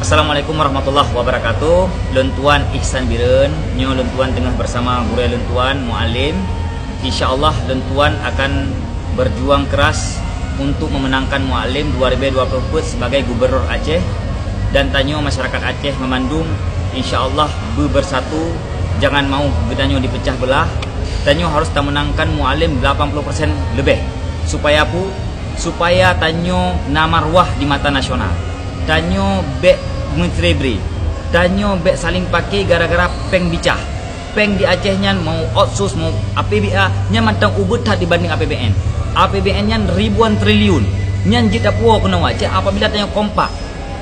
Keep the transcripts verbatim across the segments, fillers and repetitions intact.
Assalamualaikum warahmatullahi wabarakatuh. Lôn tuan Ihsan Bireuen. Nyoe lôn tuan teungoh bersama gurée lôn tuan, Mualem. Insya Allah lôn tuan akan berjuang keras untuk memenangkan Mualem dua ribu dua puluh empat sebagai Gubernur Aceh. Dan tanyoe masyarakat Aceh meumandum, insya Allah beubersatu, jangan mau geutanyoe dipecah belah. Tanyoe harus tamenangkan Mualem delapan puluh persen leubeh. Supaya pu-, supaya tanyoe na marwah di mata nasional. Tanyoe bék meucrebre. Tanyoe bék saling paké gara-gara péng bicah. Péng di Aceh nyan mau otsus, mau A P B A, nyan mantong ubeut that dibanding A P B N. A P B N nyan ribuan triliun. Nyan jeuet tapuwoe keunoe Aceh apabila tanyoe kompak.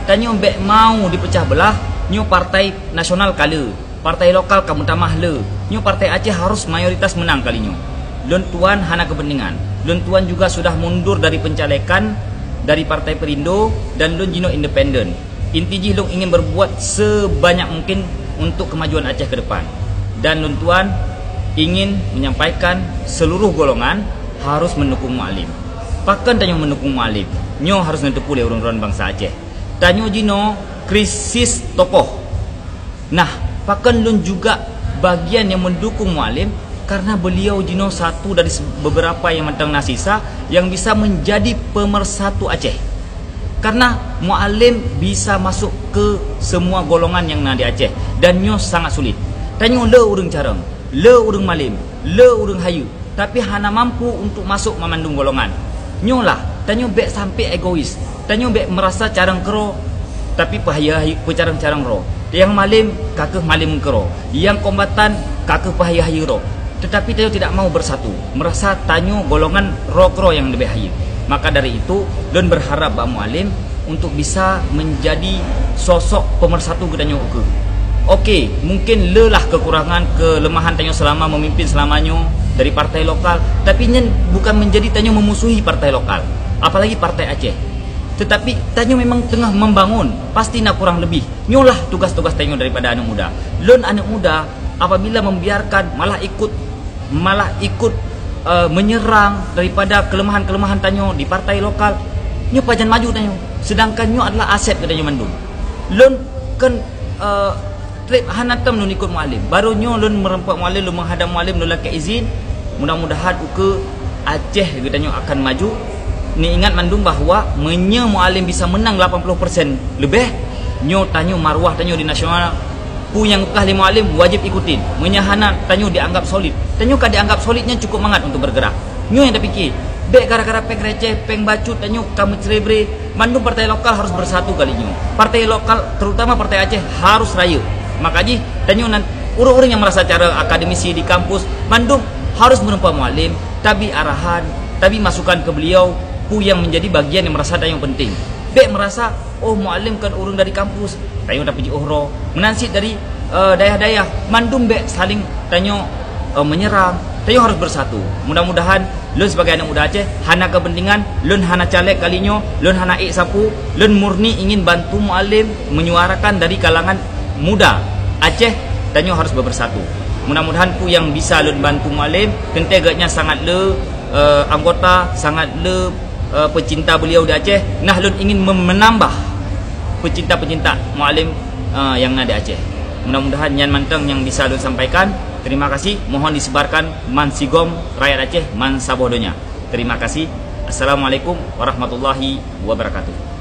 Tanyoe bék mau dipecah belah, nyoe partai nasional ka le. Partai lokal ka meutamah le. Nyoe Partai Aceh harus mayoritas menang kali nyoe. Lôn tuan hana kepentingan. Lôn tuan juga sudah mundur dari pencalekan dari Partai Perindo dan lôn jinoe independen. Inti jih lôn ingin berbuat sebanyak mungkin untuk kemajuan Aceh ke depan. Dan lôn tuan ingin menyampaikan seluruh golongan harus mendukung Mualem. Pakon tanyoe mendukung Mualem? Nyoe harus neuteupeue lé ureuëng-ureuëng bansa Aceh. Tanyoe jinoe krisis tokoh. Nah, pakon lôn juga bagian yang mendukung Mualem, karena beliau jinoe satu dari se-, beberapa yang mantong na sisa yang bisa menjadi pemersatu Aceh. Karena Mualem bisa masuk ke semua golongan yang na di Aceh, dan nyoe sangat sulit. Tanyoe le ureuëng carông, le ureuëng malem, le ureuëng hayeue, tapi hana mampu untuk masuk meumandum golongan. Nyoe lah, tanyoe bék sampai egois. Tanyoe bék meurasa carông keudroe, tapi peuhayeue-hayeue, peucarông-carông droe. Nyang malem ka kheueh malem keudroe, nyang kombatan ka kheueh peuhayeue-hayeue droe. Tetapi tanyoe tidak mau bersatu, meurasa tanyoe golongan droe keudroe nyang leubeh hayeue. Maka dari itu, lôn berharap bak Mualem untuk bisa menjadi sosok pemersatu geutanyoe ukeue. Oke, mungkin le lah kekurangan, kelemahan tanyoe selama memimpin selama nyoe dari partai lokal, tapi nyan bukan menjadi tanyoe memusuhi partai lokal, apalagi Partai Aceh. Tetapi tanyoe memang teungoh membangun, pasti na kurang lebih. Nyoe lah tugas-tugas tanyoe daripada aneuëk muda. Lôn aneuëk muda, apabila membiarkan malah ikut malah ikut, eh, menyerang daripada kelemahan-kelemahan tanyoe di partai lokal, nyoe pajan maju tanyoe. Sedangkan nyoe adalah aset geutanyoe mandum. Lôn kan, eh, treb hana tem lôn ikut Mualem. Baru nyoe lôn meureumpok Mualem, lôn menghadap Mualem, lôn lakée izin. Mudah-mudahan ukeue Aceh geutanyoe akan maju. Neuingat mandum bahwa meunyoe Mualem bisa menang lapan puluh persen leubeh, nyoe tanyoe marwah tanyoe di nasional Peue nyang peugah lé Mualem wajéb ikutin. Meunyoe hana, tanyoe dianggap solid. Tanyoe ka dianggap solid nyan cukup mangat untuk bergerak. Nyoe nyang tapiké. Bék gara-gara péng receh, péng bacut, tanyoe ka meucrebre. Mandum partai lokal harus bersatu kali nyoe. Partai lokal, terutama Partai Aceh, harus rayeuk. Maka jih, tanyoe nan ureuëng-ureuëng nyang meurasa cara akademisi di kampus, mandum harus meureumpok Mualem, tabi arahan, tabi masukan keu beliau, peue nyang menjadi bagian nyang meurasa tanyoe penting. Bék meurasa, oh, Mualem kon ureuëng dari kampus, tanyoe tapeujiôh droe. Meunan cit dari, eh, dayah-dayah, mandum bék saling tanyoe, eh, menyerang. Tanyoe harus bersatu. Mudah-mudahan lôn sebagai aneuk muda Aceh hana kepentingan, lôn hana caleg kali nyoe, lôn hana ék sapeue, lôn murni ingin bantu Mualem menyuarakan dari kalangan muda Aceh, tanyoe harus bersatu. Mudah-mudahan peue nyang bisa lôn bantu Mualem, teuntée gobnyan sangat le, eh, anggota, sangat le eh, pecinta beliau di Aceh, nah lôn ingin mem-, menambah pecinta-pecinta Mualem, eh, nyang na di Aceh. Mudah-mudahan nyan mantong nyang bisa lôn sampaikan. Terima kasih, mohon disebarkan ban sigom rakyat Aceh ban saboh donya. Terima kasih. Assalamualaikum warahmatullahi wabarakatuh.